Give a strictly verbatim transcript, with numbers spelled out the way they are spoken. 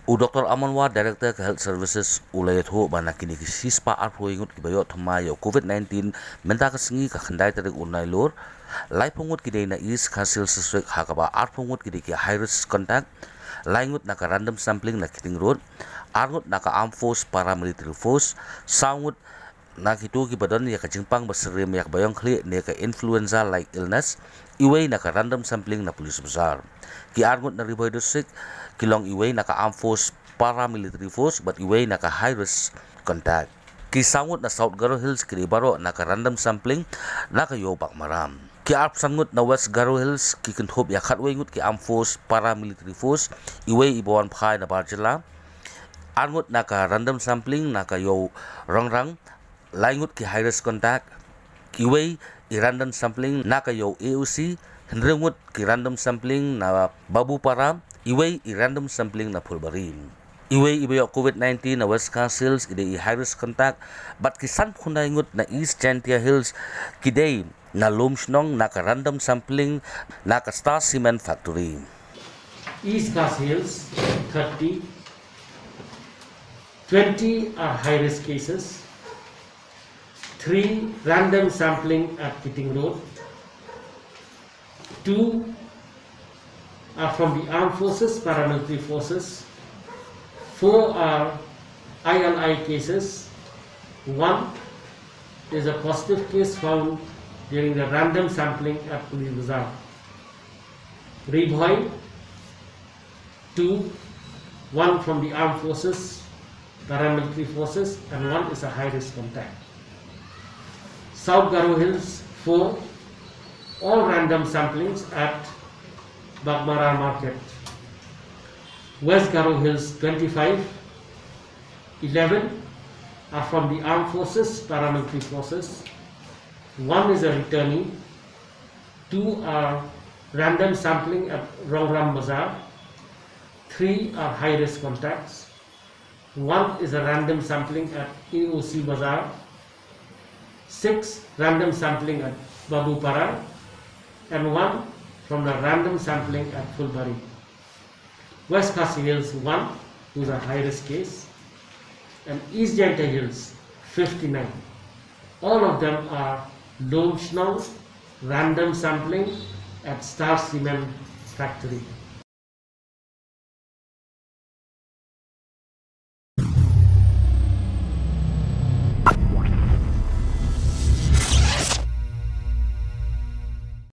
U Doctor Aman War, Director ka Health Services, u la ïathuh ba na kine ki shispah arphew ngut kiba ïoh thymmai ïa u COVID nineteen mynta ka sngi ka khyndai tarik u Nailur, laiphew ngut ki dei na East Khasi Hills District, ha kaba arphew ngut ki dei ki high risk contact, lai ngut na ka random sampling na Kiting Road, ar ngut na ka Armed Force Paramilitary Force, saw ngut na kito kiba don ïa ka jingpang ba syriem ïa kaba ïong khlieh ne ka influenza like illness, iwei na ka random sampling na Police Bazar. Ki ar ngut na Ri Bhoi District ki long iwei na ka Armed Force Paramilitary Force bad iwei na ka high risk contact. Ki saw ngut na South Garo Hills ki dei baroh na ka random sampling na ka Ïew Baghmara. Ki arphew san ngut na West Garo Hills ki kynthup ïa khatwei ngut ki Armed Force Paramilitary Force, iwei iba wan phai na bar jylla. Ar ngut na ka random sampling na ka Ïew Rongrang, lai ngut ki high risk contact, iwei i random sampling na ka Ïew A O C, hynriew ngut ki random sampling na Babupara, iwei i random sampling na Phulbari. Iwei iba ïoh COVID nineteen na West Khasi Hills i dei i high risk contact, bad ki sanphew khyndai ngut na East Jaintia Hills ki dei na Lumshnong na ka random sampling na ka Star Cement Factory. East Khasi Hills, thirty, twenty are high risk cases, three random sampling at Kiting Road, two are from the armed forces, paramilitary forces, four are I L I cases, one is a positive case found during the random sampling at Police Bazar. Ri Bhoi, two, one from the armed forces, paramilitary forces, and one is a high risk contact. South Garo Hills, four, all random samplings at Baghmara Market. West Garo Hills, twenty-five, eleven are from the armed forces, paramilitary forces, one is a returnee, two are random sampling at Rongrang Bazar, three are high risk contacts, one is a random sampling at A O C Bazar, six random sampling at Babupara, and one from the random sampling at Phulbari. West Khasi Hills, one, who's a high risk case, and East Jaintia Hills, fifty-nine. All of them are Lumshnong, random sampling at Star Cement Factory.